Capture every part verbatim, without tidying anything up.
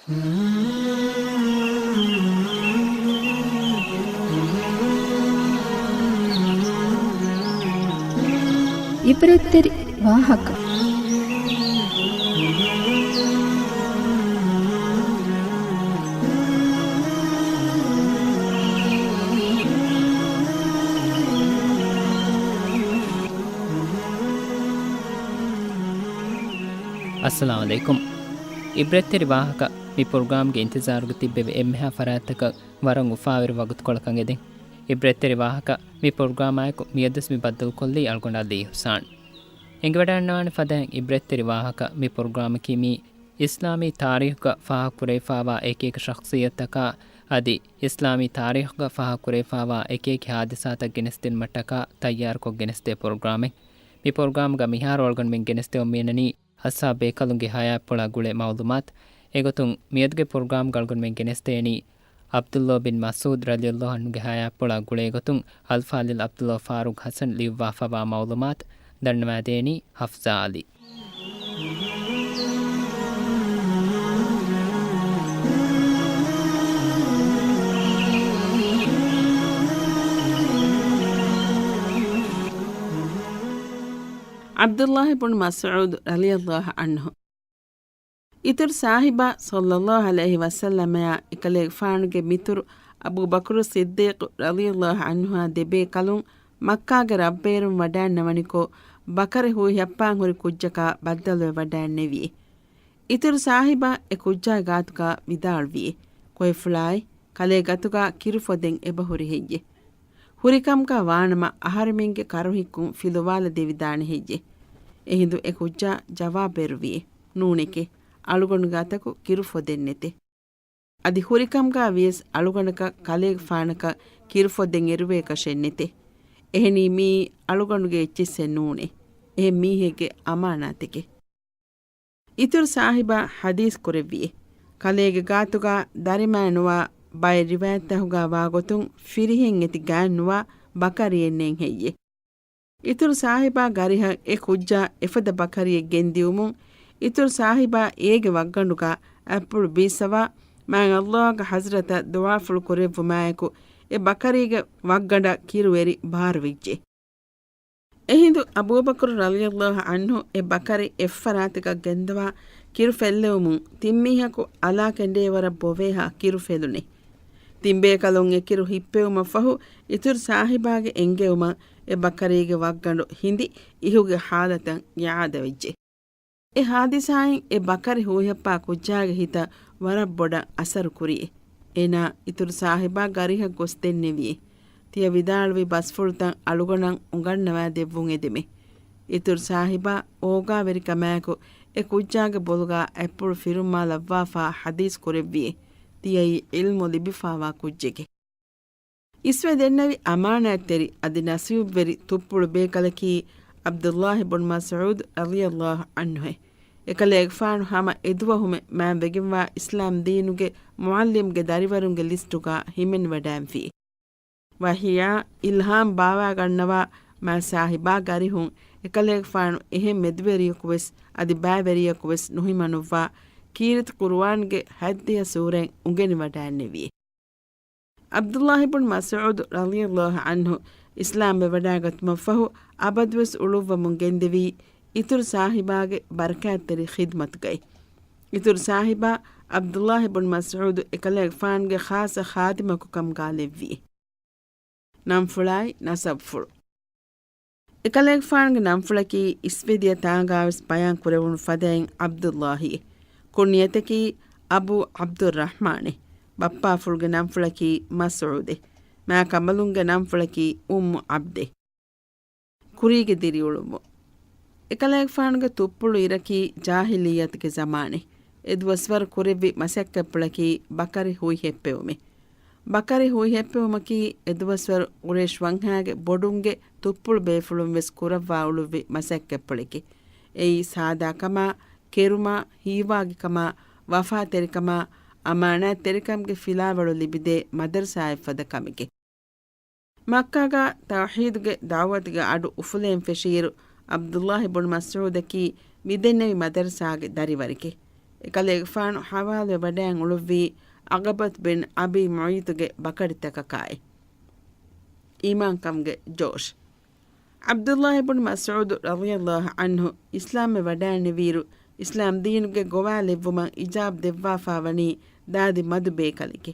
ޢިބްރަތްތެރި ވާހަކަ. އައްސަލާމު ޢަލައިކުމް. ޢިބްރަތްތެރި ވާހަކަ މި ޕްރޮގްރާމްގެ އިންތިޒާރުގަ ތިއްބެވި އެންމެހާ ފަރާތްތަކަށް ވަރަށް އުފާވެރި ވަގުތުކޮޅަކަށް އެދެން. ޢިބްރަތްތެރި ވާހަކަ މި ޕްރޮގްރާމާއެކު މިއަދުވެސް މި ބައްދަލުކޮށްލީ އަޅުގަނޑު ޢަލީ އިޙްސާން. އެނގިވަޑައިގަންނަވާނެ ފަދައިން ޢިބްރަތްތެރި ވާހަކަ މި ޕްރޮގްރާމަކީ މީ އިސްލާމީ ތާރީޚުގަ ފާހަގަކުރެވިފާވާ އެކިއެކި ޝަޚްޞިއްޔަތުތަކާ އަދި އިސްލާމީ ތާރީޚުގަ ފާހަގަކުރެވިފާވާ އެކިއެކި ޙާދިސާތައް ގެނެސްދިނުމަށްޓަކާ ތައްޔާރުކޮށް ގެނެސްދޭ ޕްރޮގްރާމެއް. މި ޕްރޮގްރާމްގަ މިހާރު އަޅުގަނޑުމެން ގެނެސްދެވުން މިއަންނަނީ އަޞްޙާބު ބޭކަލުންގެ ޙަޔާތްޕުޅާ ގުޅޭ މަޢުލޫމާތު. އެގޮތުން މިއަދުގެ ޕްރޮގްރާމްގަ އަޅުގަނޑުމެން ގެނެސްދޭނީ ޢަބްދުﷲ ބިން މަސްޢޫދު ރަޟިޔަﷲ ޢަންހުގެ ޙަޔާތްޕުޅާ ގުޅޭގޮތުން އަލްފާޟިލް ޢަބްދުﷲ ފާރޫޤް ޙަސަން ލިޔުއްވާފައިވާ މަޢުލޫމާތު. ދަންނަވާދޭނީ ޙަފްޒާ ޢަލީ. ޢަބްދުﷲ ބުން މަސްޢޫދު ރަޟިޔަﷲ ޢަންހު. އިތުރު ޞާޙިބާ ޞައްލަﷲ ޢަލައިހި ވަސައްލަމައާ އެކަލޭގެފާނުގެ މިތުރު އަބޫބަކުރު ޞިއްދީޤު ރަޟިޔަﷲ ޢަންހުއާ ދެބޭކަލުން މައްކާގެ ރަށްބޭރުން ވަޑައިންނަވަނިކޮށް، ބަކަރި ހޫހިއްޔައްޕާން ހުރި ކުއްޖަކާ ބައްދަލުވެވަޑައިންނެވިއޭ. އިތުރު ޞާޙިބާ އެ ކުއްޖާގެ ގާތުގާ ވިދާޅުވިއޭ، ކޮއެފުޅާއޭ، ކަލޭ ގަތުގާ ކިރު ފޮދެން އެބަހުރި ހެއްޔެ؟ ހުރިކަމުގާ ވާނަމަ އަހަރެމެންގެ ކަރުހިއްކުން ފިލުވާލަ ދެވިދާނެ ހެއްޔެ؟ އެހިނދު އެ ކުއްޖާ ޖަވާބު އެރުވިއޭ، ނޫނެކޭ، އަޅުގަނޑު ގާތަކު ކިރު ފޮދެއް ނެތޭ. އަދި ހުރިކަމުގާ ވިޔަސް އަޅުގަނޑަކަށް ކަލޭގެފާނަކަށް ކިރު ފޮދެއް އެރުވޭކަށެއް ނެތޭ. އެހެނީ މީ އަޅުގަނޑުގެ އެއްޗިއްސެއް ނޫނޭ. އެހެން މީހެއްގެ އަމާނާތެކޭ. އިތުރު ޞާޙިބާ ޙަދީޘް ކުރެއްވިއޭ، ކަލޭގެ ގާތުގާ ދަރިމާ ނުވާ ބައެއް ރިވާޔަތްތަކުގާ ވާގޮތުން ފިރިހެން އެތި ގާތް ނުވާ ބަކަރިއެއް ނެތް ހެއްޔެ؟ އިތުރު ޞާޙިބާ ގަރިހަށް އެ ކުއްޖާ އެފަދަ ބަކަރިއެއް ގެންދިއުމުން، އިތުރު ޞާޙިބާ އޭގެ ވައްގަނޑުގާ އަތްޕުޅު ބީއްސަވާ، މާތް ﷲ ގެ ޙަޟްރަތަށް ދުޢާފުޅު ކުރެއްވުމާއެކު، އެ ބަކަރީގެ ވައްގަނޑަށް ކިރު އެރި ބާރުވެއްޖެ. އެހިނދު އަބޫބަކުރު ރަޟިޔަﷲ ޢަންހު އެ ބަކަރި އެއްފަރާތަކަށް ގެންދަވާ ކިރު ފެއްލެވުމުން ތިން މީހަކު އަލާ ކެނޑޭ ވަރަށް ބޮވޭހާ ކިރު ފެލުނެ. ތިން ބޭކަލުން އެ ކިރު ހިއްޕެވުމަށްފަހު އިތުރު ޞާޙިބާގެ އެންގެވުމަށް އެ ބަކަރީގެ ވައްގަނޑު ހިނދި އިހުގެ ޙާލަތަށް އިޢާދަވެއްޖެ. އެ ޙާދިސާއިން އެ ބަކަރި ހޫހިއްޔައްޕާ ކުއްޖާގެ ހިތަށް ވަރަށް ބޮޑަށް އަސަރު ކުރިއޭ. އޭނާ އިތުރު ޞާޙިބާ ގަރިހަށް ގޮސް ދެންނެވިއޭ. ތިޔަ ވިދާޅުވި ބަސްފުޅުތައް އަޅުގަނޑަށް އުނގަންނަވާ ދެއްވުން އެދެމޭ. އިތުރު ޞާޙިބާ އޯގާވެރިކަމާއެކު އެ ކުއްޖާގެ ބޮލުގާ އަތްޕުޅު ފިރުއްމާލައްވާފާ ޙަދީޘް ކުރެއްވިއޭ. ތިޔައީ ޢިލްމު ލިބިފާވާ ކުއްޖެކޭ. އިސްވެ ދެންނެވި އަމާނާތްތެރި އަދި ނަޞީބުވެރި ތުއްޕުޅު ބޭކަލަކީ ޢަބްދުﷲ ބުން މަސްޢޫދު ރަޟިޔަﷲ ޢަންހުއޭ. އެކަލޭގެފާނު ހަމަ އެދުވަހުމެ މާތްވެގެންވާ އިސްލާމް ދީނުގެ މުޢައްލިމްގެ ދަރިވަރުންގެ ލިސްޓުގާ ހިމެނިވަޑައިންފި. ވަޙީއާ އިލްހާމް ބާވާގަންނަވާ މާތް ޞާޙިބާ ގަރިހުން އެކަލޭގެފާނު އެހެން މެދުވެރިޔަކުވެސް އަދި ބައިވެރިޔަކުވެސް ނުހިމަނުއްވާ ކީރިތި ޤުރުއާންގެ ހަތްދިހަ ސޫރައެއް އުނގެނިވަޑައިންނެވި. ޢަބްދުﷲ ބުން މަސްޢޫދު ރަޟިޔަﷲ ޢަންހު އިސްލާމްވެވަޑައިގަތުމަށްފަހު އަބަދުވެސް އުޅުއްވަމުން ގެންދެވީ އިތުރު ޞާޙިބާގެ ބަރަކާތްތެރި ޚިދްމަތުގައި. އިތުރު ޞާޙިބާ ޢަބްދުﷲ ބުން މަސްޢޫދު އެކަލޭގެފާނުގެ ޚާއްޞަ ޚާދިމަކު ކަމުގާ ލެއްވި. ނަންފުޅާއި ނަސަބުފުޅު. އެކަލޭގެފާނުގެ ނަންފުޅަކީ އިސްވެދިޔަ ތާނގާވެސް ބަޔާން ކުރެވުނު ފަދައިން ޢަބްދުﷲއޭ. ކުންޔަތަކީ އަބޫ ޢަބްދުއްރަޙްމާނޭ. ބައްޕާފުޅުގެ ނަންފުޅަކީ މަސްޢޫދޭ. މާކަނބަލުންގެ ނަންފުޅަކީ އުއްމު ޢަބްދޭ. ކުރީގެ ދިރިއުޅުއްވުން. އެކަލޭގެފާނުގެ ތުއްޕުޅު އިރަކީ ޖާހިލިއްޔަތުގެ ޒަމާނެއް. އެދުވަސްވަރު ކުރެއްވި މަސައްކަތްޕުޅަކީ ބަކަރި ހުއިހެއްޕެވުމޭ. ބަކަރި ހުއިހެއްޕެވުމަކީ އެދުވަސްވަރު ޤުރައިޝް ވަންހާގެ ބޮޑުންގެ ތުއްޕުޅު ބޭފުޅުން ވެސް ކުރައްވާ އުޅުއްވި މަސައްކަތްޕުޅެކޭ. އެއީ ސާދާކަމާ، ކެރުމާ، ހީވާގިކަމާ، ވަފާތެރިކަމާ، އަމާނާތްތެރިކަމުގެ ފިލާވަޅު ލިބިދޭ މަދަރުސާއެއްފަދަ ކަމެކޭ. މައްކާގާ ތައުޙީދުގެ ދަޢުވަތުގެ އަޑު އުފުލޭން ފެށިއިރު، ޢަބްދުﷲ ބުން މަސްޢޫދަކީ މިދެންނެވި މަދަރުސާގެ ދަރިވަރެކޭ. އެކަލޭގެފާނު ހަވާލުވެވަޑައިގެން އުޅުއްވީ ޢުޤުބަތު ބިން އަބީ މުޢައްޠުގެ ބަކަރިތަކަކާއި. އީމާންކަމުގެ ޖޯޝް. ޢަބްދުﷲ ބުން މަސްޢޫދު ރަޟިޔަﷲ ޢަންހު އިސްލާމްވެ ވަޑައިނެވިއިރު، އިސްލާމް ދީނުގެ ގޮވާލެއްވުމަށް އިޖާބަ ދެއްވާފާވަނީ ދާދި މަދު ބޭކަލެކޭ.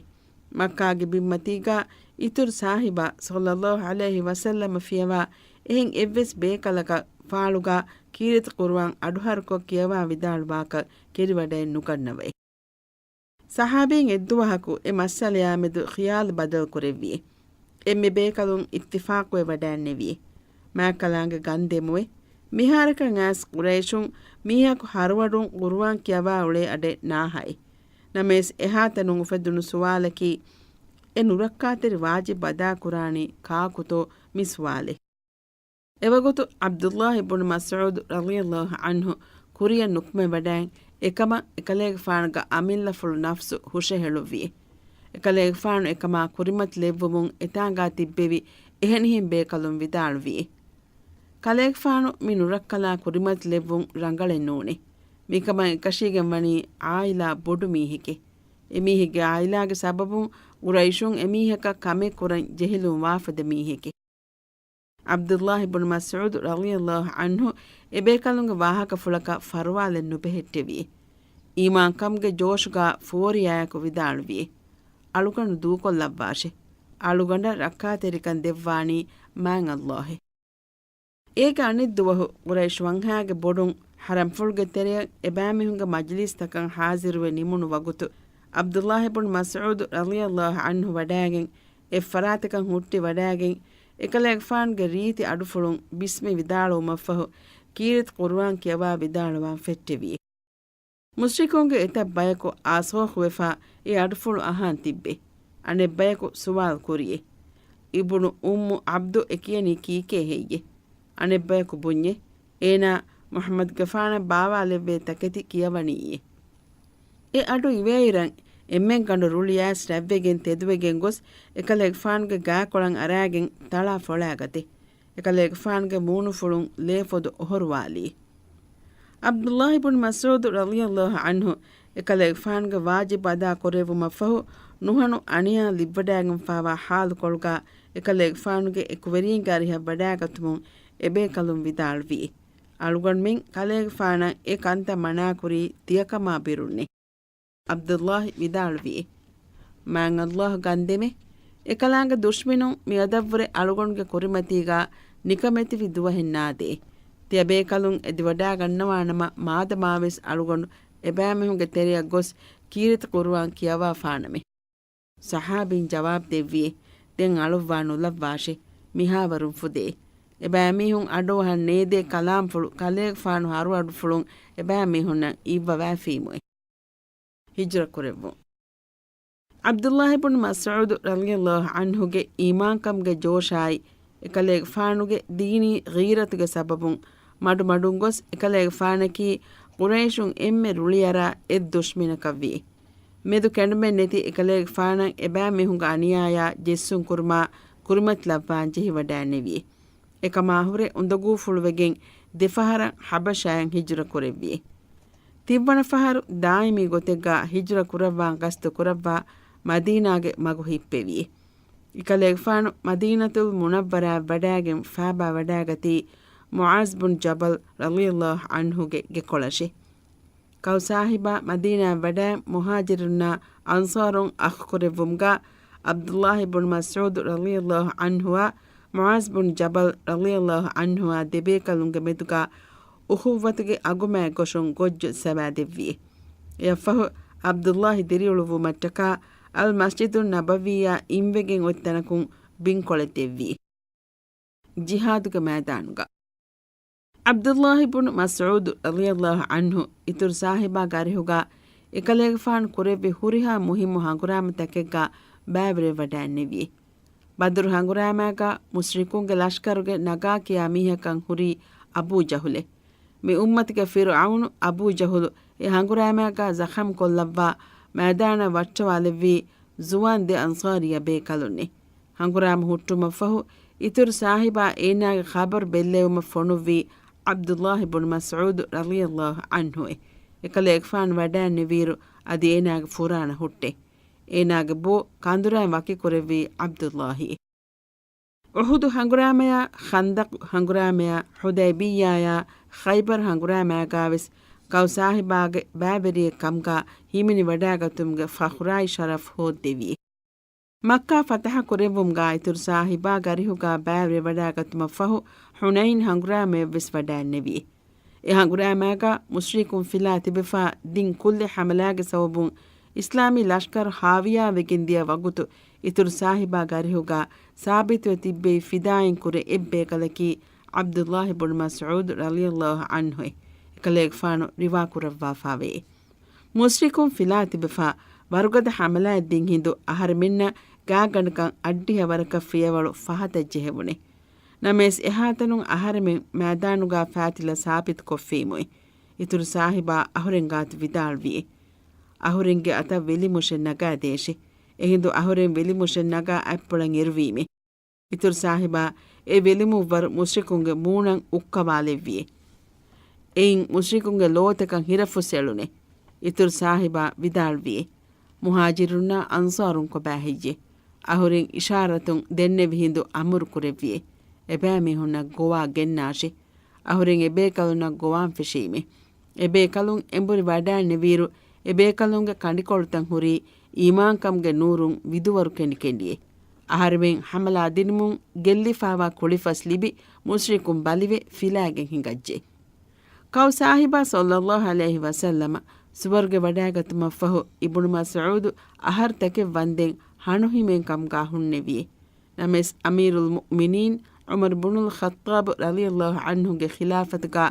މައްކާގެ ބިންމަތީގާ އިތުރު ސާހިބާ ޞައްލަﷲ ޢަލައިހި ވަސައްލަމަ ފިޔަވާ އެހެން އެއްވެސް ބޭކަލަކަށް ފާޅުގާ ކީރިތި ޤުރުއާން އަޑުހަރުކޮށް ކިޔަވާ ވިދާޅުވާކަށް ކެރިވަޑައެއް ނުގަންނަވައި. ޞަޙާބީން އެއްދުވަހަކު އެ މައްސަލަޔާމެދު ޚިޔާލު ބަދަލުކުރެއްވިއޭ. އެންމެ ބޭކަލުން އިއްތިފާޤުވެ ވަޑައިންނެވިއޭ. މާތްކަލާނގެ ގަންދެމުވެ. މިހާރަކަށް އައިސް ޤުރައިޝުން މީހަކު ހަރުވަޑުން ޤުރުއާން ކިޔަވާ އުޅޭ އަޑެއް ނާހައި. ނަމަވެސް އެހާތަނުން އުފެދުނު ސުވާލަކީ، އެ ނުރައްކާތެރި ވާޖިބް އަދާކުރާނީ ކާކުތޯ މި ސުވާލެއް. އެވަގުތު ޢަބްދުﷲ ބުނު މަސްޢޫދު ރަޟިޔަﷲ ޢަންހު ކުރިއަށް ނުކުމެވަޑައިން، އެކަމަށް އެކަލޭގެފާނުގެ އަމިއްލަފުޅު ނަފްސު ހުށަހެޅުއްވިއޭ. އެކަލޭގެފާނު އެކަމާ ކުރިމަތިލެއްވުމުން އެތާނގާ ތިއްބެވި އެހެނިހެން ބޭކަލުން ވިދާޅުވިއޭ. ކަލޭގެފާނު މި ނުރައްކަލާ ކުރިމަތިލެއްވުން ރަނގަޅެއް ނޫނޭ. މިކަމަށް އެކަށީގެން ވަނީ ޢާއިލާ ބޮޑު މީހެކޭ. އެމީހެއްގެ ޢާއިލާގެ ސަބަބުން ޤުރައިޝުން އެމީހަކަށް ކަމެއް ކުރަން ޖެހިލުން ވާފަދަ މީހެކޭ. ޢަބްދުﷲ ބުނު މަސްޢޫދު ރަޟިޔަﷲ ޢަންހު އެބޭކަލުންގެ ވާހަކަފުޅަކަށް ފަރުވާލެއް ނުބެހެއްޓެވިއޭ. އީމާންކަމުގެ ޖޯޝުގާ ފޯރިޔާއެކު ވިދާޅުވިއޭ. އަޅުގަނޑު ދޫކޮށްލައްވާށޭ. އަޅުގަނޑަށް ރައްކާތެރިކަން ދެއްވާނީ މާތް ﷲ އޭ. އޭގެ އަނެއްދުވަހު ޤުރައިޝް ވަންހާގެ ބޮޑުން ޙަރަމްފުޅުގެ ތެރެއަށް އެބައިމީހުންގެ މަޖިލީސްތަކަށް ޙާޟިރުވެ ނިމުނު ވަގުތު، ޢަބްދުﷲ ބުނު މަސްޢޫދު ރަޟިޔަﷲ ޢަންހު ވަޑައިގެން، އެއްފަރާތަކަށް ހުއްޓި ވަޑައިގެން، އެކަލޭގެފާނުގެ ރީތި އަޑުފުޅުން ބިސްމި ވިދާޅުވުމަށްފަހު، ކީރިތި ޤުރުއާން ކިޔަވާ ވިދާޅުވާން ފެއްޓެވިއޭ. މުޝްރިކުންގެ އެތައް ބަޔަކު އާސޯޚުވެފާ އެ އަޑުފުޅު އަހާން ތިއްބެ. އަނެއްބަޔަކު ސުވާލު ކުރިއޭ، އިބުނު އުއްމު ޢަބްދު އެ ކިޔަނީ ކީކޭ ހެއްޔޭ؟ އަނެއްބަޔަކު ބުންޏޭ، އޭނާ މުޙައްމަދުގެފާނަށް ބާވާލެއްވޭ ތަކެތި ކިޔަވަނީއޭ. އެ އަޑު އިވޭއިރަށް އެންމެންގަނޑު ރުޅި އައިސް ރަތްވެގެން ތެދުވެގެން ގޮސް އެކަލޭގެފާނުގެ ގާކޮޅަށް އަރާގެން ތަޅާ ފޮޅާގަތޭ. އެކަލޭގެފާނުގެ މޫނުފުޅުން ލޭފޮދު އޮހޮރުވާލީ. ޢަބްދުﷲ ބުނު މަސްޢޫދު ރަޟިޔަﷲ ޢަންހު އެކަލޭގެފާނުގެ ވާޖިބް އަދާ ކުރެއްވުމަށްފަހު، ނުހަނު އަނިޔާ ލިއްވަޑައިގެންފާވާ ޙާލުކޮޅުގާ އެކަލޭގެފާނުގެ އެކުވެރިންގެ އަރިހަށް ވަޑާގަތުމުން އެބޭކަލުން ވިދާޅުވި، އަޅުގަނޑުމެން ކަލޭގެފާނަށް އެ ކަންތައް މަނާކުރީ ތިޔަކަމާ ބިރުންނޭ. ޢަބްދުﷲ ވިދާޅުވި، މާތް ﷲ ގަންދެމެ، އެކަލާނގެ ދުޝްމިނުން މިއަދަށްވުރެ އަޅުގަނޑުގެ ކުރިމަތީގާ ނިކަމެތިވި ދުވަހެއް ނާދޭ. ތިޔަބޭކަލުން އެދިވަޑާގަންނަވާނަމަ، މާދަމާވެސް އަޅުގަނޑު އެބައިމީހުންގެ ތެރެއަށް ގޮސް ކީރިތި ޤުރުއާން ކިޔަވާފާނަމޭ. ޞަޙާބީން ޖަވާބު ދެއްވި، ދެން އަޅުއްވާ ނުލައްވާށޭ، މިހާވަރުން ފުދޭ. އެބައިމީހުން އަޑުއަހަން ނޭދޭ ކަލާމްފުޅު ކަލޭގެފާނު ހަރުއަޑުފުޅުން އެބައިމީހުންނަށް އިއްވަވާފީމުއޭ. ހިޖްރަ ކުރެއްވުން. ޢަބްދުﷲ ބުނު މަސްޢޫދު ރަޟިޔަﷲ ޢަންހުގެ އީމާންކަމުގެ ޖޯޝާއި، އެކަލޭގެފާނުގެ ދީނީ ޣީރަތުގެ ސަބަބުން، މަޑުމަޑުން ގޮސް އެކަލޭގެފާނަކީ ޤުރައިޝުން އެންމެ ރުޅިއަރާ އެއް ދުޝްމިނަކަށްވި. މެދު ކެނޑުމެއް ނެތި އެކަލޭގެފާނަށް އެބައިމީހުންގެ އަނިޔާޔާ ޖެއްސުން ކުރުމާ ކުރިމަތިލައްވާން ޖެހިވަޑައިނެވި. އެކަމާހުރެ އުނދަގޫފުޅުވެގެން ދެފަހަރަށް ޙަބަޝާއަށް ހިޖުރަ ކުރެއްވި. ތިންވަނަ ފަހަރު ދާއިމީ ގޮތެއްގާ ހިޖުރަ ކުރައްވާން ގަސްތު ކުރައްވާ މަދީނާގެ މަގު ހިއްޕެވި. އެކަލޭގެފާނު މަދީނަތުލް މުނައްވަރާއަށް ވަޑައިގެން ފާބާ ވަޑައިގަތީ މުޢާޒް ބުން ޖަބަލް ރަޟިޔަﷲ ޢަންހުގެ ގެކޮޅަށޭ. ކައު ސާހިބާ މަދީނާއަށް ވަޑައި މުހާޖިރުންނާ އަންޞާރުން އަޚް ކުރެއްވުމުގާ، ޢަބްދުﷲ ބުނު މަސްޢޫދު ރަޟިޔަﷲ ޢަންހުއާ މުޢާޒް ބުނު ޖަބަލް ރަޟިޔަﷲ ޢަންހުއާ ދެބޭކަލުންގެ މެދުގާ އުޚުއްވަތުގެ އަގުމާތް ގޮށުން ގޮށްޖޮ ސަވާދެއްވި. އެއަށްފަހު، ޢަބްދުﷲ ދިރިއުޅުއްވުމަށްޓަކާ އަލް މަސްޖިދުއް ނަބަވީއާ އިންވެގެން އޮތް ތަނަކުން ބިންކޮޅެއް ދެއްވި. ޖިހާދުގެ މައިދާނުގަ. ޢަބްދުﷲ ބުނު މަސްޢޫދު ރަޟިޔަﷲ ޢަންހު އިތުރު ސާހިބާގެ އަރިހުގާ އެކަލޭގެފާނު ކުރެއްވި ހުރިހާ މުހިއްމު ހަނގުރާމަތަކެއްގާ ބައިވެރިވެވަޑައިންނެވި. ބަދުރު ހަނގުރާމާގާ މުޝްރިކުންގެ ލަޝްކަރުގެ ނަގާ ކިޔާ މީހަކަށް ހުރީ އަބޫ ޖަހުލެ. މި އުއްމަތުގެ ފިރުޢައުނު އަބޫ ޖަހުލު އެ ހަނގުރާމާގާ ޒަޚަމް ކޮށްލައްވާ މައިދާނަށް ވައްޓަވާލެއްވީ ޒުވާން ދެ އަންޞާރިއްޔާ ބޭކަލުންނޭ. ހަނގުރާމަ ހުއްޓުމަށްފަހު، އިތުރު ސާހިބާ އޭނާގެ ޚަބަރު ބެއްލެވުމަށް ފޮނުއްވީ ޢަބްދުﷲ ބުނު މަސްޢޫދު ރަޟިޔަﷲ ޢަންހުއޭ. އެކަލޭގެފާނު ވަޑައިންނެވިއިރު، އަދި އޭނާގެ ފުރާނަ ހުއްޓޭ. އޭނާގެ ބޯ ކަނދުރާއިން ވަކިކުރެއްވީ ޢަބްދުﷲ. އުޙުދު ހަނގުރާމަޔާ، ޚަންދަޤު ހަނގުރާމަޔާ، ޙުދައިބިއްޔާޔާ، ޚައިބަރު ހަނގުރާމައިގާވެސް ގައުސް ސާހިބާގެ ބައިވެރިއެއް ކަމުގާ ހިމެނި ވަޑައިގަތުމުގެ ފަޚުރާއި ޝަރަފް ހޯއްދެވި. މައްކާ ފަތަޙަ ކުރެއްވުމުގާ އިތުރު ސާހިބާގެ އަރިހުގާ ބައިވެރިވަޑައިގަތުމަށްފަހު، ޙުނައިން ހަނގުރާމަޔަށްވެސް ވަޑައިންނެވި. އެ ހަނގުރާމައިގާ މުޝްރިކުން ފިލާ ތިބެފާ ދިން ކުއްލި ޙަމަލާގެ ސަބަބުން އިސްލާމީ ލަޝްކަރު ހާވިޔާވެގެން ދިޔަ ވަގުތު، އިތުރު ސާހިބާގެ އަރިހުގާ ސާބިތުވެ ތިއްބެވި ފިދާއިން ކުރެ އެއްބޭކަލަކީ ޢަބްދުﷲ ބުނު މަސްޢޫދު ރަޟިޔަﷲ ޢަންހުއޭ. އެކަލޭގެފާނު ރިވާކުރައްވާފާވޭ. މުޝްރިކުން ފިލާ ތިބެފާ ވަރުގަދަ ޙަމަލާއެއް ދިން ހިނދު އަހަރެމެންނަށް ގާތްގަނޑަކަށް އައްޑިހަ ވަރަކަށް ފިޔަވަޅު ފަހަތަށް ޖެހެވުނެ. ނަމަވެސް އެހާތަނުން އަހަރެމެން މައިދާނުގާ ފާތިލަ ސާބިތުކޮށްފީމުއި. އިތުރު ސާހިބާ އަހުރެން ގާތު ވިދާޅުވިއޭ. އަހުރެންގެ އަތަށް ވެލިމުށެއް ނަގާދޭށޭ. އެހިނދު އަހުރެން ވެލިމުށެއް ނަގާ އަތްޕުޅަށް އެރުވީމޭ. އިތުރު ސާހިބާ އެ ވެލިމުއްވަރު މުޝްރިކުންގެ މޫނަށް އުއްކަވާލެއްވިއޭ. އެއިން މުޝްރިކުންގެ ލޯތަކަށް ހިރަފުސް އެޅުނޭ. އިތުރު ސާހިބާ ވިދާޅުވިއޭ، މުހާޖިރުންނާ އަންޞާރުން ކޮބާ ހެއްޔޭ؟ އަހުރެން އިޝާރަތުން ދެންނެވި ހިނދު އަމުރު ކުރެއްވިއޭ، އެބައިމީހުންނަށް ގޮވާ ގެންނާށޭ. އަހުރެން އެބޭކަލުންނަށް ގޮވާން ފެށީމޭ. އެބޭކަލުން އެނބުރި ވަޑައިންނެވިއިރު، އެބޭކަލުންގެ ކަނޑިކޮޅުތައް ހުރީ އީމާންކަމުގެ ނޫރުން ވިދުވަރު ކެނޑިކެނޑިއޭ. އަހަރެމެން ޙަމަލާ ދިނުމުން ގެއްލިފާވާ ކުޅިފަސް ލިބި، މުޝްރިކުން ބަލިވެ ފިލާގެން ހިނގައްޖެ. ކައު ސާހިބާ ޞައްލައްލާހު ޢަލައިހި ވަސައްލަމަ ސުވަރުގެ ވަޑައިގަތުމަށްފަހު، އިބުނު މަސްޢޫދު އަހަރުތަކެއް ވަންދެން ހަނުހިމޭން ކަމުގާ ހުންނެވިއޭ. ނަމަވެސް، އަމީރުލް މުއުމިނީން ޢުމަރު ބުނުލް ޚައްޠާބު ރަޟިޔައްލާހު ޢަންހުގެ ޚިލާފަތުގާ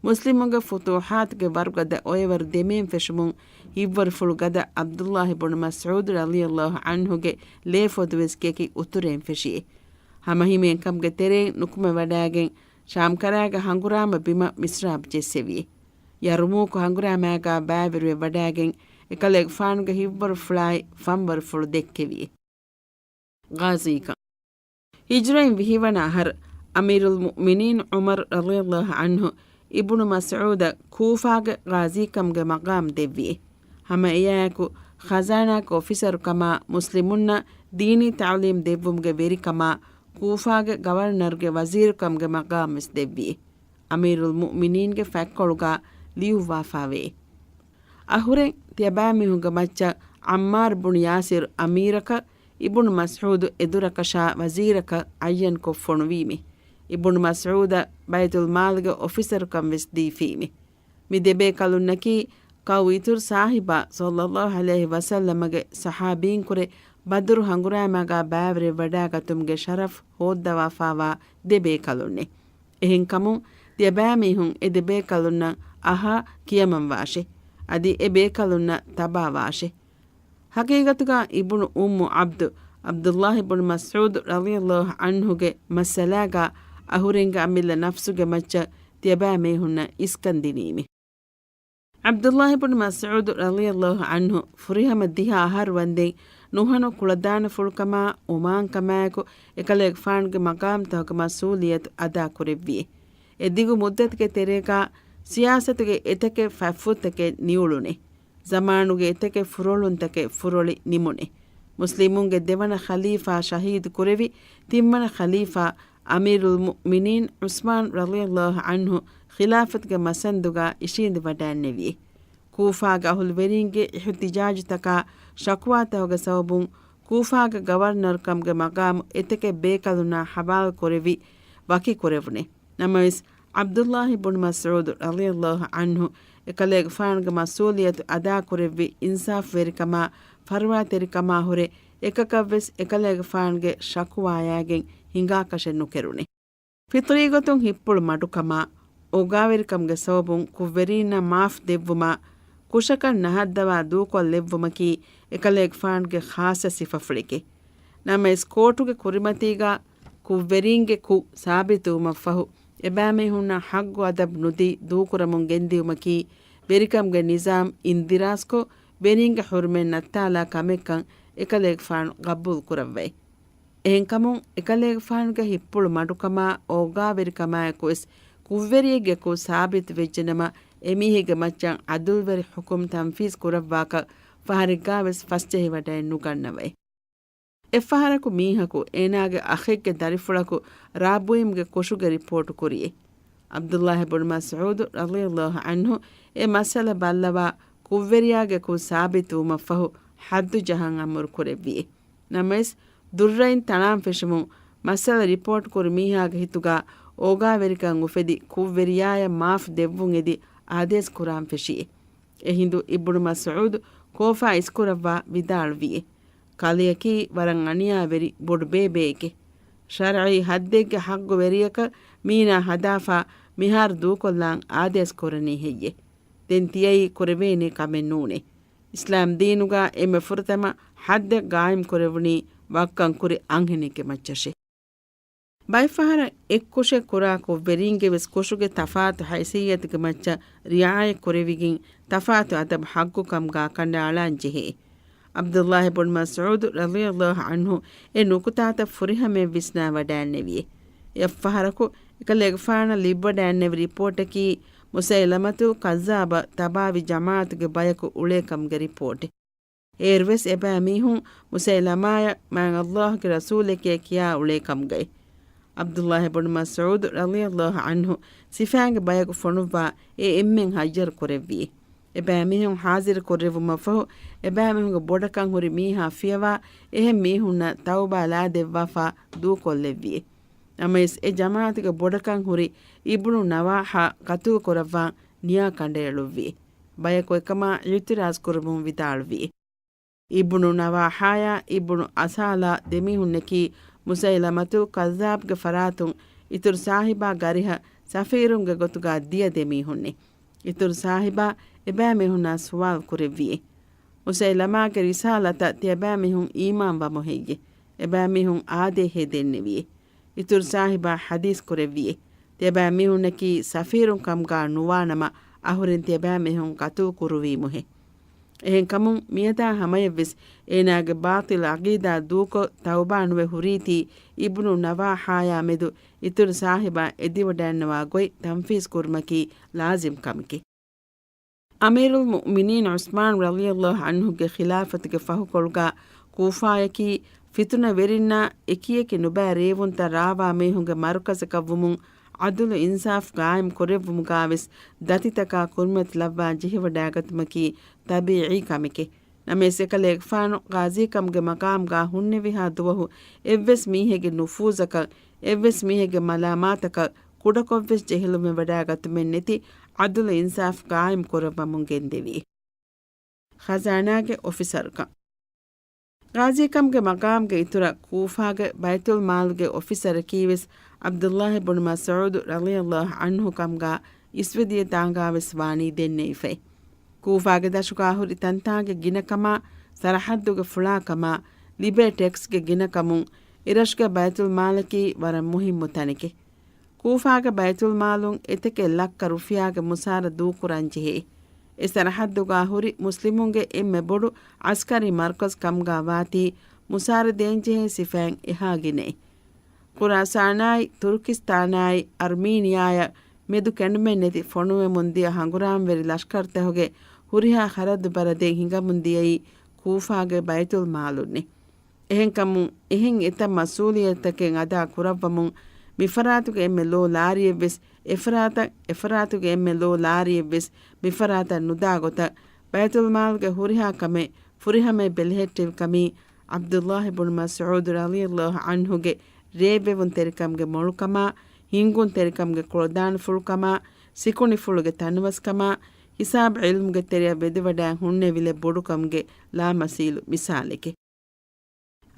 މުސްލިމުންގެ ފުތޫޙާތުގެ ވަރުގަދަ އޮއެވަރު ދެމޭން ފެށުމުން، ހިތްވަރުފުޅު ގަދަ ޢަބްދުﷲ ބުނު މަސްޢޫދު ރަޟިޔައްލާހު ޢަންހުގެ ލޭފޮދުވެސް ކެކި އުތުރޭން ފެށިއޭ. ހަމަހިމޭންކަމުގެ ތެރެއިން ނުކުމެވަޑައިގެން، ޝާމްކަރާގެ ހަނގުރާމަ ބިމަށް މިސްރާބު ޖެއްސެވިއޭ. ޔަރުމޫކު ހަނގުރާމައިގާ ބައިވެރިވެ ވަޑައިގެން، އެކަލޭގެފާނުގެ ހިތްވަރުފުޅާއި ފަންވަރުފުޅު ދެއްކެވިއޭ. ޣާޒީކަން. ހިޖްރައިން ވިހިވަނަ އަހަރު، އަމީރުލް މުއުމިނީން ޢުމަރު ރަޟިޔައްލާހު ޢަންހު އިބުނު މަސްޢޫދަށް ކޫފާގެ ޣާޒީކަމުގެ މަޤާމު ދެއްވިއޭ. ހަމަ އެއާއެކު، ޚަޒާނާގެ އޮފިސަރުކަމާ، މުސްލިމުންނަށް ދީނީ ތަޢުލީމް ދެއްވުމުގެ ވެރިކަމާ، ކޫފާގެ ގަވަރނަރުގެ ވަޒީރުކަމުގެ މަޤާމުވެސް ދެއްވިއޭ. އަމީރުލް މުއުމިނީންގެ ފަތްކޮޅުގާ ލިޔުއްވާފާވޭ. އަހުރެން ތިޔަބައިމީހުންގެ މައްޗަށް ޢައްމާރު ބުނު ޔާސިރު އަމީރަކަށް، އިބުނު މަސްޢޫދު އެދުރަކަށާ ވަޒީރަކަށް ޢައްޔަންކޮށް ފޮނުވީމެ. އިބުނު މަސްޢޫދަށް ބައިތުލް މާލުގެ އޮފިސަރުކަން ވެސް ދީފީމެ. މި ދެބޭކަލުންނަކީ ކައު އިތުރު ސާހިބާ ޞައްލައްލާހު ޢަލައިހި ވަސައްލަމަގެ ޞަޙާބީންކުރެ ބަދުރު ހަނގުރާމައިގާ ބައިވެރިވެވަޑައިގަތުމުގެ ޝަރަފް ހޯއްދަވާފާވާ ދެބޭކަލުންނޭ. އެހެންކަމުން، ތިޔަބައިމީހުން އެ ދެބޭކަލުންނަށް އަހާ ކިޔަމަންވާށެ. އަދި އެ ބޭކަލުންނަށް ތަބާވާށެ. ޙަޤީޤަތުގަ އިބުނު އުއްމު ޢަބްދު، ޢަބްދުﷲ ބުނު މަސްޢޫދު ރަޟިޔަﷲ ޢަންހުގެ މައްސަލާގަ އަހުރެންގެ އަމިއްލަ ނަފްސުގެ މައްޗަށް ތިޔަބައިމީހުންނަށް އިސްކަން ދިނީމެ. ޢަބްދުﷲ ބުނު މަސްޢޫދު ރަޟިޔަﷲ ޢަންހު ފުރިހަމަ ދިހަ އަހަރު ވަންދެން ނުހަނު ކުޅަދާނަފުޅުކަމާ އުމާންކަމާއެކު އެކަލޭގެފާނުގެ މަޤާމްތަކުގެ މަސްއޫލިއްޔަތު އަދާކުރެއްވިއޭ. އެ ދިގު މުއްދަތުގެ ތެރޭގަ ސިޔާސަތުގެ އެތަކެއް ފަތްފުށްތަކެއް ނިއުޅުނޭ. ޒަމާނުގެ އެތަކެއް ފުރޮޅުންތަކެއް ފުރޮޅި ނިމުނޭ. މުސްލިމުންގެ ދެވަނަ ޚަލީފާ ޝަހީދު ކުރެވި، ތިންވަނަ ޚަލީފާ އަމީރުލް މުއުމިނީން ޢުސްމާން ރަޟިޔަﷲ ޢަންހު ޚިލާފަތުގެ މަސަންދުގަ އިށީނދެ ވަޑައިންނެވި. ކޫފާގެ އަހުލުވެރީންގެ އިޙުތިޖާޖުތަކާ ޝަކުވާތަކުގެ ސަބަބުން ކޫފާގެ ގަވަރުނަރުކަމުގެ މަގާމު އެތަކެއް ބޭކަލުންނާ ޙަވާލު ކުރެވި ވަކި ކުރެވުނެ. ނަމަވެސް، ޢަބްދުﷲ ބުނު މަސްޢޫދު ރަޟިޔަﷲ ޢަންހު އެކަލޭގެފާނުގެ މަސްއޫލިއްޔަތު އަދާކުރެއްވި އިންސާފުވެރިކަމާ، ފަރުވާތެރިކަމާ ހުރެ އެކަކަށްވެސް އެކަލޭގެފާނުގެ ޝަކުވާޔާގެން ހިނގާކަށެއް ނުކެރުނެ. ފިޠްރީގޮތުން ހިތްޕުޅު މަޑުކަމާ، އޯގާވެރިކަމުގެ ސަބަބުން ކުށްވެރީންނަށް މާފް ދެއްވުމާ، ކުށަކަށް ނަހައްދަވާ ދޫކޮށްލެއްވުމަކީ އެކަލޭގެފާނުގެ ޚާއްޞަ ސިފަފުޅެކޭ. ނަމަވެސް، ކޯޓުގެ ކުރިމަތީގަ ކުށްވެރީންގެ ކުށް ސާބިތުވުމަށްފަހު، އެބައިމީހުންނަށް ޙައްޤު އަދަބު ނުދީ ދޫކުރަމުން ގެންދިއުމަކީ، ވެރިކަމުގެ ނިޒާމް އިންދިރާސްކޮށް، ވެރިންގެ ޙުރުމަތް ނައްތާލާ ކަމެއްކަން އެކަލޭގެފާނު ގަބޫލު ކުރައްވައި. އެހެންކަމުން، އެކަލޭގެފާނުގެ ހިތްޕުޅު މަޑުކަމާ، އޯގާވެރިކަމާއެކުވެސް، ކުށްވެރިއެއްގެ ކުށް ސާބިތުވެއްޖެނަމަ، އެމީހެއްގެ މައްޗަށް ޢަދުލުވެރި ޙުކުމް ތަންފީޒު ކުރައްވާކަށް ފަހަރެއްގާވެސް ފަސްޖެހިވަޑައެއް ނުގަންނަވައި. އެއްފަހަރަކު މީހަކު އޭނާގެ އަޚެއްގެ ދަރިފުޅަކު ރާއްބުއިމްގެ ކުށުގެ ރިޕޯޓު ކުރިއެއް. ޢަބްދުﷲ ބުނު މަސްޢޫދު ރަޟިޔަﷲ ޢަންހު އެ މައްސަލަ ބައްލަވާ ކުށްވެރިޔާގެ ކުށް ސާބިތުވުމަށްފަހު ޙައްދު ޖަހަން އަމުރު ކުރެއްވިއެ. ނަމަވެސް، ދުއްރައިން ތަޅާން ފެށުމުން މައްސަލަ ރިޕޯޓް ކުރި މީހާގެ ހިތުގަ އޯގާވެރިކަން އުފެދި، ކުށްވެރިޔާޔަށް މާފް ދެއްވުން އެދި އާދޭސް ކުރާން ފެށިއެ. އެހިނދު އިބްނު މަސްޢޫދު ކޯފާ އިސްކުރައްވާ ވިދާޅުވިއެ. ކަލެއަކީ ވަރަށް އަނިޔާވެރި ބޮޑު ބޭބެއެކެ. ޝަރްޢީ ޙައްދެއްގެ ޙައްޤުވެރިޔަކަށް މީނާ ހަދާފާ މިހާރު ދޫކޮށްލާން އާދޭސް ކުރަނީ ހެއްޔެ؟ ދެން ތިޔައީ ކުރެވޭނެ ކަމެއް ނޫނޭ. އިސްލާމް ދީނުގަ އެންމެ ފުރަތަމަ ޙައްދެއް ގާއިމް ކުރެވުނީ ވައްކަން ކުރި އަންހެނެއްގެ މައްޗަށޭ. ބައެއްފަހަރަށް އެއްކުށެއް ކުރާ ކުށްވެރީންގެ ވެސް ކުށުގެ ތަފާތު ހައިސިއްޔަތުގެ މައްޗަށް ރިޢާޔަތް ކުރެވިގެން، ތަފާތު އަދަބު ޙައްޤު ކަމުގަ ކަނޑައަޅާން ޖެހޭ. ޢަބްދުﷲ ބުން މަސްޢޫދު ރަޟިޔަﷲ ޢަންހު އެ ނުކުތާތައް ފުރިހަމަޔަށް ވިސްނާ ވަޑައިންނެވިއެ. އެއަށްފަހަރަކު އެކަލޭގެފާނަށް ލިބިވަޑައިންނެވި ރިޕޯޓަކީ، މުސައިލަމަތުލް ކައްޒާބަށް ތަބާވި ޖަމާޢަތުގެ ބަޔަކު އުޅޭ ކަމުގެ ރިޕޯޓެއް. އޭރުވެސް އެބައިމީހުން މުސައިލަމާޔަށް މާތް ﷲ ގެ ރަސޫލެކޭ ކިޔާ އުޅޭ ކަމުގައި. ޢަބްދުﷲ ބުނު މަސްޢޫދު ރަޟިޔަﷲ ޢަންހު ސިފައިންގެ ބަޔަކު ފޮނުއްވާ އެ އެންމެން ހައްޔަރު ކުރެއްވިއެ. އެބައިމީހުން ޙާޟިރު ކުރެއްވުމަށްފަހު، އެބައިމީހުންގެ ބޮޑަކަން ހުރި މީހާ ފިޔަވާ އެހެން މީހުންނަށް ތައުބާ ލާދެއްވާފާ ދޫކޮށްލެއްވިއެ. ނަމަވެސް، އެ ޖަމާޢަތުގެ ބޮޑަކަން ހުރި އިބްނު ނަވާޙާ ޤަތުލު ކުރައްވާން ނިޔާ ކަނޑައެޅުއްވިއެ. ބަޔަކު އެކަމާ އިޢުތިރާޟް ކުރަމުން ވިދާޅުވިއެ. އިބްނު ނަވާޙާޔާ އިބްނު އަސާލާ ދެމީހުންނަކީ މުސައިލަމަތުލް ކައްޒާބްގެ ފަރާތުން އިތުރު ސާހިބާ ގަރިހަށް ސަފީރުންގެ ގޮތުގަ ދިޔަ ދެމީހުންނޭ. އިތުރު ސާހިބާ އެބައިމީހުންނާ ސުވާލު ކުރެއްވިއޭ. މުސައިލަމާގެ ރިސާލަތަށް ތިޔަބައިމީހުން އީމާން ވަމު ހެއްޔެ؟ އެބައިމީހުން އާދޭހޭ ދެންނެވިއޭ. އިތުރު ސާހިބާ ޙަދީޘް ކުރެއްވިއޭ. ތިޔަބައިމީހުންނަކީ ސަފީރުން ކަމުގަ ނުވާނަމަ، އަހުރެން ތިޔަބައިމީހުން ޤަތުލު ކުރުވީމުހޭ. އެހެންކަމުން، މިއަދާ ހަމަޔަށްވެސް އޭނާގެ ބާޠިލް ޢަޤީދާ ދޫކޮށް، ތައުބާ ނުވެ ހުރީތީ އިބްނު ނަވާޙާޔާ މެދު އިތުރު ސާހިބާ އެދިވަޑައިންނަވާ ގޮތް ތަންފީޒް ކުރުމަކީ ލާޒިމް ކަމެކޭ. އަމީރުލް މުއުމިނީން ޢުސްމާން ރަޟިޔަﷲ ޢަންހުގެ ޚިލާފަތުގެ ފަހުކޮޅުގަ ކޫފާޔަކީ ފިތުނަވެރިންނާ އެކިއެކި ނުބައި ރޭވުންތައް ރާވާ މީހުންގެ މަރުކަޒަކަށްވުމުން، ޢަދުލު އިންސާފް ޤާއިމް ކުރެއްވުމުގަވެސް ދަތިތަކާ ކުރިމަތިލައްވާ ޖެހިވަޑައިގަތުމަކީ ޠަބީޢީ ކަމެކޭ. ނަމަވެސް، އެކަލޭގެފާނު ޣާޒީކަމުގެ މަޤާމުގަ ހުންނެވިހާ ދުވަހު އެއްވެސް މީހެއްގެ ނުފޫޒަކަށް، އެއްވެސް މީހެއްގެ މަލާމާތަކަށް ކުޑަކޮށްވެސް ޖެހިލުންވެވަޑައިގަތުމެއް ނެތި ޢަދުލު އިންސާފް ޤާއިމް ކުރައްވަމުން ގެންދެވި. ޚަޒާނާގެ އޮފިސަރުކަން. ޣާޒީކަމުގެ މަޤާމުގެ އިތުރަށް ކޫފާގެ ބައިތުލް މާލުގެ އޮފިސަރަކީވެސް ޢަބްދުﷲ ބުނު މަސްޢޫދު ރަޟިޔަﷲ ޢަންހު ކަމުގަ އިސްވެދިޔަ ތާނގާވެސް ވާނީ ދެންނެވިފައި. ކޫފާގެ ދަށުގަ ހުރި ތަންތާނގެ ގިނަކަމާ، ސަރަޙައްދުގެ ފުޅާކަމާ، ލިބޭ ޓެކްސްގެ ގިނަކަމުން އިރަށުގެ ބައިތުލް މާލަކީ ވަރަށް މުހިއްމު ތަނެކެ. ކޫފާގެ ބައިތުލް މާލުން އެތަކެއް ލައްކަ ރުފިޔާގެ މުސާރަ ދޫކުރަން ޖެހޭ. އެ ސަރަޙައްދުގަ ހުރި މުސްލިމުންގެ އެންމެ ބޮޑު ޢަސްކަރީ މަރުކަޒް ކަމުގަ ވާތީ މުސާރަ ދޭންޖެހޭ ސިފައިން އެހާ ގިނައެއް. ޚުރާސާނާއި، ތުރުކިސްތާނާއި، އަރްމީނިއާޔަށް މެދު ކެނޑުމެއް ނެތި ފޮނުވެމުން ދިޔަ ހަނގުރާމަވެރި ލަޝްކަރުތަކުގެ ހުރިހާ ޚަރަދު ބަރަދެއް ހިނގަމުން ދިޔައީ ކޫފާގެ ބައިތުލް މާލުންނޭ. އެހެންކަމުން، އެހެން އެތައް މަސްއޫލިއްޔަތުތަކެއް އަދާ ކުރައްވަމުން، މިފަރާތުގެ އެންމެ ލޯ ލާރިއެއްވެސް އެފަރާތަށް، އެފަރާތުގެ އެންމެ ލޯ ލާރިއެއްވެސް މިފަރާތަށް ނުދާ ގޮތަށް، ބައިތުލް މާލުގެ ހުރިހާ ކަމެއް ފުރިހަމަޔަށް ބެލެހެއްޓެވި ކަމީ، ޢަބްދުﷲ ބުނު މަސްޢޫދު ރަޟިޔަﷲ ޢަންހުގެ ރޭއްވެވުންތެރިކަމުގެ މޮޅުކަމާ، ހިންގުންތެރިކަމުގެ ކުޅަދާނަފުޅުކަމާ، ސިކުނޑިފުޅުގެ ތަނަވަސްކަމާ، ހިސާބު ޢިލްމުގެ ތެރެއަށް ވެދިވަޑައި ހުންނެވިލެއް ބޮޑުކަމުގެ ލާމަސީލު މިސާލެކެ.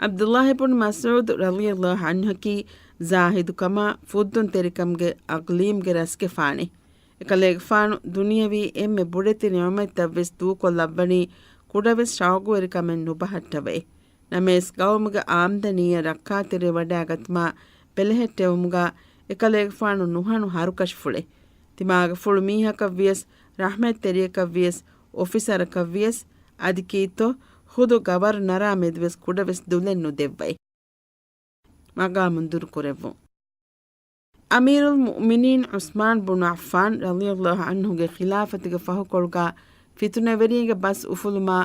ޢަބްދުﷲ ބުނު މަސްޢޫދު ރަޟިޔަﷲ ޢަންހަކީ ޒާހިދުކަމާ، ފުއްދުންތެރިކަމުގެ އަޤްލީމްގެ ރަސްގެފާނެ. އެކަލޭގެފާނު ދުނިޔަވީ އެންމެ ބޮޑެތި ނިޢުމަތްތައްވެސް ދޫކޮށްލައްވަނީ ކުޑަވެސް ޝައުގުވެރިކަމެއް ނުބަހައްޓަވައި. ނަމަވެސް، ޤައުމުގެ އާމްދަނީއަށް ރައްކާތެރިވެވަޑައިގަތުމާ ބެލެހެއްޓެވުމުގަ އެކަލޭގެފާނު ނުހަނު ހަރުކަށިފުޅެއް. ތިމާގެފުޅު މީހަކަށްވިޔަސް، ރަޙްމަތްތެރިޔަކަށްވިޔަސް، އޮފިސަރަކަށްވިޔަސް، އަދި ކީއްތޯ ޚުދު ގަވަރުނަރާ މެދުވެސް ކުޑަވެސް ދުލެއް ނުދެއްވައި. މަގާމުން ދުރުކުރެއްވުން. އަމީރުލް މުއުމިނީން ޢުސްމާން ބުނު ޢައްފާން ރަޟިޔަﷲ ޢަންހުގެ ޚިލާފަތުގެ ފަހުކޮޅުގަ ފިތުނަވެރީންގެ ބަސް އުފުލުމާ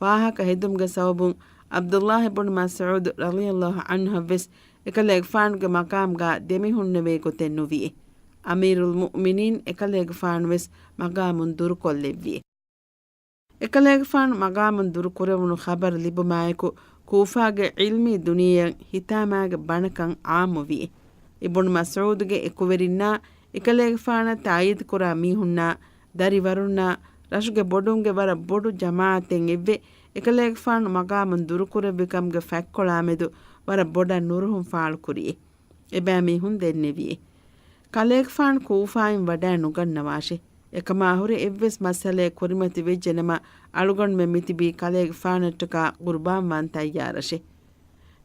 ވާހަކަ ހެދުމުގެ ސަބަބުން ޢަބްދުﷲ ބުނު މަސްޢޫދު ރަޟިޔަﷲ ޢަންހަށްވެސް އެކަލޭގެފާނުގެ މަޤާމްގަ ދެމިހުންނެވޭ ގޮތެއް ނުވިއެ. އަމީރުލް މުއުމިނީން އެކަލޭގެފާނުވެސް މަޤާމުން ދުރުކޮށްލެއްވިއެ. އެކަލޭގެފާނު މަގާމުން ދުރުކުރެވުނު ޚަބަރު ލިބުމާއެކު، ކޫފާގެ ޢިލްމީ ދުނިޔެއަށް ހިތާމާގެ ބަނަކަން ޢާއްމުވި. އިބުނު މަސްޢޫދުގެ އެކުވެރިންނާ، އެކަލޭގެފާނަށް ތާއީދުކުރާ މީހުންނާ، ދަރިވަރުންނާ، ރަށުގެ ބޮޑުންގެ ވަރަށް ބޮޑު ޖަމާޢަތެއް އެއްވެ، އެކަލޭގެފާނު މަގާމުން ދުރުކުރެއްވިކަމުގެ ފަތްކޮޅާމެދު ވަރަށް ބޮޑަށް ނުރުހުން ފާޅުކުރި. އެބައިމީހުން ދެންނެވިއޭ. ކަލޭގެފާނު ކޫފާއިން ވަޑައެއް ނުގަންނަވާށޭ. އެކަމާ ހުރެ އެއްވެސް މައްސަލައެއް ކުރިމަތި ވެއްޖެނަމަ، އަޅުގަނޑުމެން މިތިބީ ކަލޭގެފާނަށްޓަކާ ޤުރުބާންވާން ތައްޔާރަށޭ.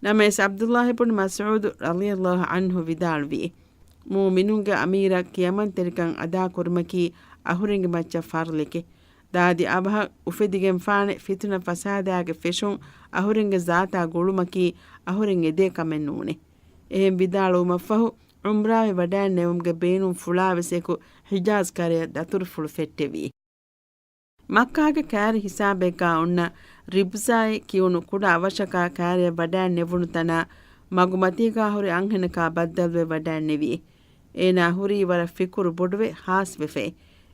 ނަމަވެސް، ޢަބްދުﷲ ބުނު މަސްޢޫދު ރަޟިޔަﷲ ޢަންހު ވިދާޅުވި، މުއުމިނުންގެ އަމީރަށް ކިޔަމަންތެރިކަން އަދާކުރުމަކީ އަހުރެންގެ މައްޗަށް ފަރުޟެކޭ. ދާދި އަވަހަށް އުފެދިގެންފާނެ ފިތުނަ ފަސާދާގެ ފެށުން އަހުރެންގެ ޒާތާ ގުޅުމަކީ އަހުރެން އެދޭ ކަމެއް ނޫނޭ. އެހެން ވިދާޅުވުމަށްފަހު، ޢުމްރާވެ ވަޑައިން ނެވުމުގެ ބޭނުންފުޅާވެސް އެކު ޙިޖާޒް ކަރަޔަށް ދަތުރުފުޅު ފެއްޓެވި. މައްކާގެ ކައިރި ހިސާބެއްގާ އޮންނަ ރިބްޒާއޭ ކިޔުނު ކުޑަ އަވަށަކާ ކައިރިއަށް ވަޑައިން ނެވުނު ތަނާ މަގުމަތީގާ ހުރި އަންހެނަކާ ބައްދަލުވެ ވަޑައިން ނެވި. އޭނާ ހުރީ ވަރަށް ފިކުރު ބޮޑުވެ ހާސްވެފައި.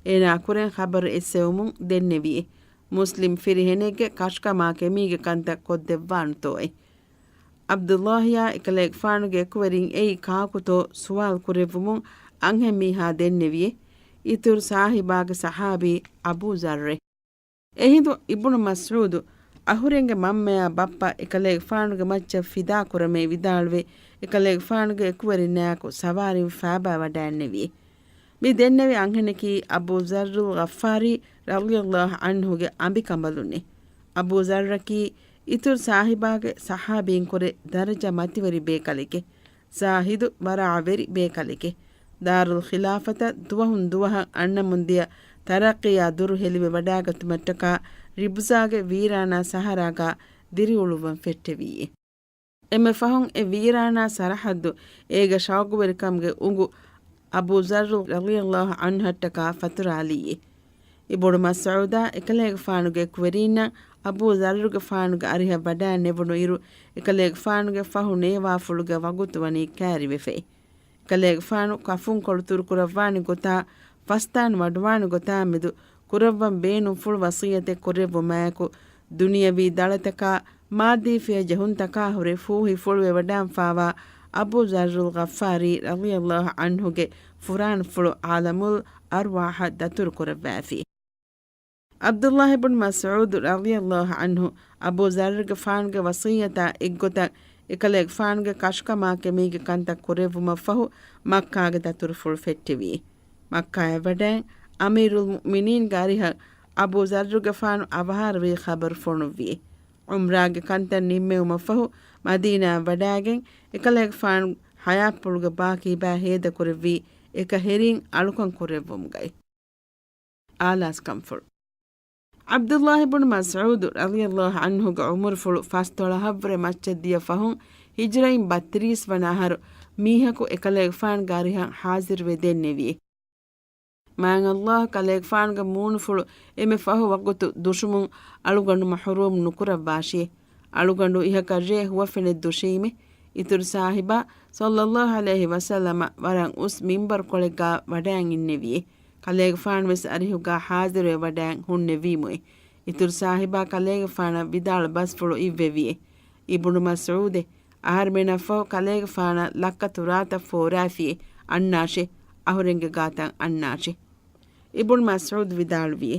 އޭނާ ކުރެން ޚަބަރު އެއްސެވުމުން ދެންނެވި. މުސްލިމް ފިރިހެނެއްގެ ކަށުކަމާ ކެމީގެ ކަންތައް ކޮށްދެއްވާނުތޯއޭ. ޢަބްދުﷲއާ އެކަލޭގެފާނުގެ އެކުވެރިން އެއީ ކާކުތޯ ސުވާލު ކުރެއްވުމުން އަންހެން މީހާ ދެންނެވިއޭ. އިތުރު ސާހިބާގެ ޞަޙާބީ އަބޫ ޒައްރޭ. އެހިނދު އިބުނު މަސްޢޫދު އަހުރެންގެ މަންމަޔާ ބައްޕަ އެކަލޭގެފާނުގެ މައްޗަށް ފިދާކުރަމޭ ވިދާޅުވެ، އެކަލޭގެފާނުގެ އެކުވެރިންނާއެކު ސަވާރީން ފާބާ ވަޑައިންނެވި. މި ދެންނެވި އަންހެނަކީ އަބޫ ޒައްރުލް ޣައްފާރީ ރަޟިޔަﷲ ޢަންހުގެ އަނބިކަނބަލުންނޭ. އަބޫ ޒައްރަކީ އިތުރު ސާހިބާގެ ޞަޙާބީންކުރެ ދަރަޖަ މަތިވެރި ބޭކަލެކޭ. ޒާހިދު ވަރަޢަވެރި ބޭކަލެކޭ. ދާރުލް ޚިލާފަތަށް ދުވަހުން ދުވަހަށް އަންނަމުން ދިޔަ ތަރައްޤީއާ ދުރު ހެލިވެ ވަޑައިގަތުމަށްޓަކާ ރިބްޒާގެ ވީރާނާ ސަހަރާގާ ދިރިއުޅުއްވަން ފެއްޓެވީ. އެންމެ ފަހުން އެ ވީރާނާ ސަރަޙައްދު އޭގެ ޝައުގުވެރިކަމުގެ އުނގު އަބޫ ޒައްރު ރަޟިޔަﷲ ޢަންހަށްޓަކާ ފަތުރާލީ. އިބުނު މަސްޢޫދާ އެކަލޭގެފާނުގެ އެކުވެރީންނަށް އަބޫ ޒައްރުގެފާނުގެ އަރިހަށް ވަޑައިން ނެވުނު އިރު، އެކަލޭގެފާނުގެ ފަހު ނޭވާފުޅުގެ ވަގުތު ވަނީ ކައިރިވެފައި. އެކަލޭގެފާނު ކަފުންކޮޅު ތުރުކުރައްވާނެ ގޮތާ، ފަސްދާން ވަޑުވާނެ ގޮތާ މެދު ކުރައްވަން ބޭނުންފުޅު ވަޞިއްޔަތެއް ކުރެއްވުމާއެކު، ދުނިޔަވީ ދަޅަތަކާ، މާއްދީ ފިޔަ ޖެހުންތަކާ ހުރެ ފޫހިފުޅުވެ ވަޑައިންފާވާ އަބޫ ޒައްރުލް ޣައްފާރީ ރަޟިޔަﷲ ޢަންހުގެ ފުރާނަފުޅު ޢާލަމުލް އަރްވާޙަށް ދަތުރުކުރައްވާފި. ޢަބްދުﷲ ބުން މަސްޢޫދު ރަޟިޔަﷲ ޢަންހު އަބޫ ޒައްރުގެފާނުގެ ވަޞިއްޔަތާ އެއްގޮތަށް އެކަލޭގެފާނުގެ ކަށުކަމާ ކެމީގެ ކަންތައް ކުރެއްވުމަށްފަހު، މައްކާގެ ދަތުރުފުޅު ފެއްޓެވި. މައްކާއަށް ވަޑައިން، އަމީރުލް މުއުމިނީންގެ އަރިހަށް އަބޫ ޒައްރުގެފާނު އަވަހާރަވީ ޚަބަރު ފޮނުއްވި. ޢުމްރާގެ ކަންތައް ނިންމެވުމަށްފަހު، މަދީނާއަށް ވަޑައިގެން، އެކަލޭގެފާނު ޙަޔާތްޕުޅުގެ ބާކީ ބައި ހޭދަކުރެއްވީ، އެކަހެރީން އަޅުކަން ކުރެއްވުމުގައި. އާލާސްކަންފުޅު. ޢަބްދުﷲ ބުން މަސްޢޫދު ރަޟިޔަﷲ ޢަންހުގެ ޢުމުރުފުޅު ފަސްދޮޅަހަށްވުރެ މައްޗަށް ދިޔަ ފަހުން، ހިޖްރައިން ބައްތިރީސް ވަނަ އަހަރު މީހަކު އެކަލޭގެފާނުގެ އަރިހަށް ޙާޟިރުވެ ދެންނެވި. މާތް ﷲ ކަލޭގެފާނުގެ މޫނުފުޅު އެންމެ ފަހު ވަގުތު ދުށުމުން އަޅުގަނޑު މަޙުރޫމް ނުކުރައްވާށި. އަޅުގަނޑު އިހަކަށް ރޭ ހުވަފެނެއް ދުށީމޭ. އިތުރު ޞާޙިބާ ޞައްލަﷲ ޢަލައިހި ވަސައްލަމަށް ވަރަށް އުސް މިންބަރުކޮޅެއްގާ ވަޑައިން އިންނެވިއޭ. ކަލޭގެފާނުވެސް އަރިހުގާ ޙާޟިރުވެ ވަޑައިން ހުންނެވީމުއޭ. އިތުރު ޞާޙިބާ ކަލޭގެފާނަށް ވިދާޅު ބަސްފުޅު އިއްވެވިއޭ. އިބުނު މަސްޢޫދޭ، އަހަރުމެނަށްފަހު ކަލޭގެފާނަށް ލައްކަތު ރާތައް ފޯރާފިއޭ، އަންނާށޭ، އަހުރެންގެ ގާތަށް އަންނާށޭ. އިބުނު މަސްޢޫދު ވިދާޅުވިއޭ،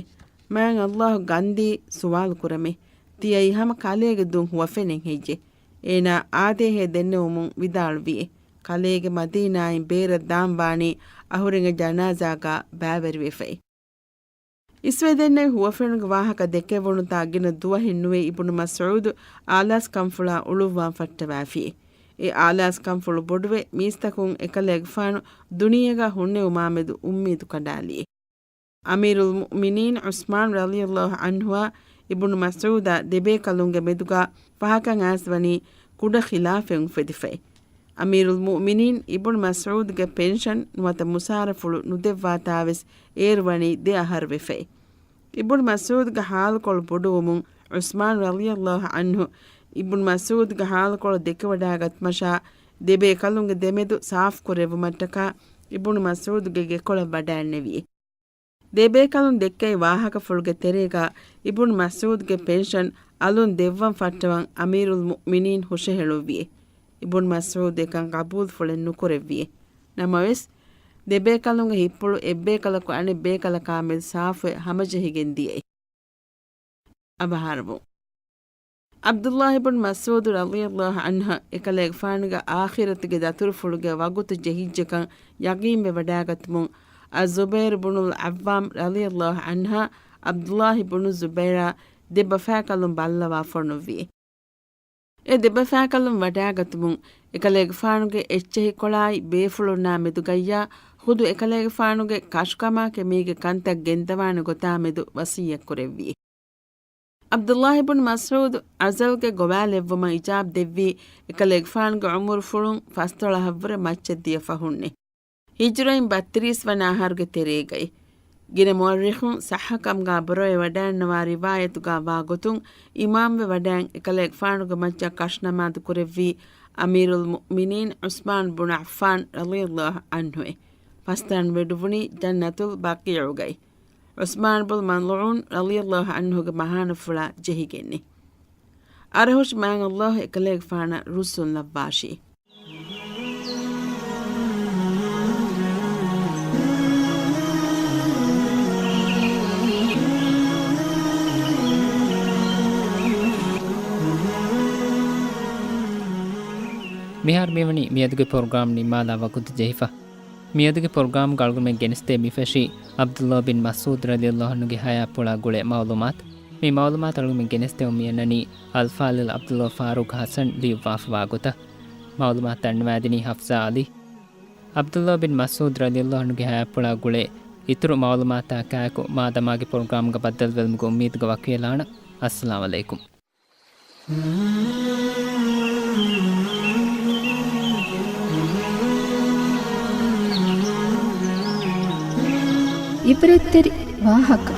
މާތް ﷲ ގަންދީ ސުވާލު ކުރަމޭ، ތިޔައީ ހަމަ ކަލޭގެ ދުން ހުވަފެނެއް ހެއްޔޭ؟ އޭނާ އާދޭހޭ ދެންނެވުމުން ވިދާޅުވިއޭ، ކަލޭގެ މަދީނާއިން ބޭރަށް ދާންވާނީ އަހުރެންގެ ޖަނާޒާގާ ބައިވެރިވެފައި. އިސްވެ ދެންނެވި ހުވަފެނުގެ ވާހަކަ ދެކެވުނުތާ ގިނަ ދުވަހެއް ނުވެ އިބުނު މަސްޢޫދު އާލާސްކަންފުޅާ އުޅުއްވާން ފައްޓަވާފި. އެ އާލާސްކަންފުޅު ބޮޑުވެ މީސްތަކުން އެކަލޭގެފާނު ދުނިޔޭގަ ހުންނެވުމާމެދު އުއްމީދު ކަނޑާލި. އަމީރުލް މުއުމިނީން ޢުސްމާން ރަޟިޔަﷲ ޢަންހުއާ އިބުނު މަސްޢޫދާ ދެބޭކަލުންގެ މެދުގާ ފަހަކަށް އައިސްވަނީ ކުޑަ ޚިލާފެއް އުފެދިފައި. އަމީރުލް މުއުމިނީން އިބުން މަސްޢޫދުގެ ޕެންޝަން ނުވަތަ މުސާރަފުޅު ނުދެއްވާތާވެސް އޭރު ވަނީ ދެ އަހަރު ވެފައި. އިބުން މަސްޢޫދުގެ ޙާލުކޮޅު ބޮޑުވުމުން ޢުސްމާން ރަޟިޔަﷲ ޢަންހު އިބުން މަސްޢޫދުގެ ޙާލުކޮޅު ދެކެވަޑާގަތުމަށާ، ދެބޭކަލުންގެ ދެމެދު ސާފުކުރެއްވުމަށްޓަކާ އިބުން މަސްޢޫދުގެ ގެކޮޅަށް ވަޑައިންނެވިއޭ. ދެބޭކަލުން ދެއްކެވި ވާހަކަފުޅުގެ ތެރޭގަ އިބުން މަސްޢޫދުގެ ޕެންޝަން އަލުން ދެއްވަން ފައްޓަވަން އަމީރުލް މުއުމިނީން ހުށަހެޅުއްވިއޭ. އިބުން މަސްޢޫދު އެކަން ގަބޫލުފުޅެއް ނުކުރެއްވިއޭ. ނަމަވެސް، ދެބޭކަލުންގެ ހިތްޕުޅު އެއްބޭކަލަކު އަނެއްބޭކަލަކާމެދު ސާފުވެ ހަމަޖެހިގެން ދިޔައީ. އަވަހާރަވުން. ޢަބްދުﷲ ބުން މަސްޢޫދު ރަޟިޔަﷲ ޢަންހަށް އެކަލޭގެފާނުގެ އާޚިރަތުގެ ދަތުރުފުޅުގެ ވަގުތު ޖެހިއްޖެކަން ޔަގީންވެވަޑާގަތުމުން، އައްޒުބައިރު ބުނުލް ޢައްވާމް ރަޟިޔަﷲ ޢަންހާ، ޢަބްދުﷲ ބުނު ޒުބައިރާ ދެބަފާކަލުން ބައްލަވާ ފޮނުއްވި. އެ ދެބަފާކަލުން ވަޑާގަތުމުން އެކަލޭގެފާނުގެ އެއްޗެހިކޮޅާއި ބޭފުޅުންނާ މެދުގައްޔާ ޚުދު އެކަލޭގެފާނުގެ ކަށުކަމާ ކެމީގެ ކަންތައް ގެންދަވާނެ ގޮތާ މެދު ވަޞިއްޔަތްކުރެއްވި. ޢަބްދުﷲ ބުން މަސްޢޫދު ޢަޒަލްގެ ގޮވާލެއްވުމަށް އިޖާބަ ދެއްވީ އެކަލޭގެފާނުގެ ޢުމުރުފުޅުން ފަސްދޮޅަހަށްވުރެ މައްޗަށް ދިޔަ ފަހުންނޭ. ހިޖުރައިން ބައްތިރީސް ވަނަ އަހަރުގެ ތެރޭގައި. ގިނަ މުއައްރިޚުން ޞައްޙަކަމުގާ ބުރަވެވަޑައިންނަވާ ރިވާޔަތުގާ ވާގޮތުން، އިމާމްވެވަޑައިން އެކަލޭގެފާނުގެ މައްޗަށް ކަށުނަމާދު ކުރެއްވީ އަމީރުލް މުއުމިނީން ޢުސްމާން ބުން ޢައްފާން ރަޟިޔަﷲ ޢަންހުއޭ. ފަސްދާން ވެޑުވުނީ ޖަންނަތުލް ބަޤީޢުގައި. ޢުސްމާން ބުން މަޟްޢޫން ރަޟިޔަﷲ ޢަންހުގެ މަހާނަފުޅާ ޖެހިގެންނޭ. އަރަހުށި މާތް ﷲ އެކަލޭގެފާނަށް ރުއްސުން ލައްވާށި. މިހާރު މިވަނީ މިއަދުގެ ޕްރޮގްރާމް ނިންމާލާ ވަގުތު ޖެހިފަ. މިއަދުގެ ޕްރޮގްރާމްގަ އަޅުގަނޑުމެން ގެނެސްދޭ މިފެށީ ޢަބްދުﷲ ބިން މަސްޢޫދު ރަޟިޔަﷲ ޢަންހުގެ ޙަޔާތްޕުޅާ ގުޅޭ މަޢުލޫމާތު. މި މަޢުލޫމާތު އަޅުގަނޑުމެން ގެނެސްދެމުން މިއަންނަނީ އަލްފާޟިލް ޢަބްދުﷲ ފާރޫޤް ޙަސަން ލިޔުއްވާފަވާ ގޮތަށް. މަޢުލޫމާތު ދަންނަވާދިނީ ޙަފްޞާ ޢަލީ. ޢަބްދުﷲ ބިން މަސްޢޫދު ރަޟިޔަﷲ ޢަންހުގެ ޙަޔާތްޕުޅާ ގުޅޭ އިތުރު މަޢުލޫމާތާ ކާއެކު މާދަމާގެ ޕްރޮގްރާމްގަ ބައްދަލުވެލުމުގެ އުއްމީދުގަ ވަކިވެލާނަން. އައްސަލާމް ޢަލައިކުމް. ޢިބްރަތްތެރި ވާހަކަ.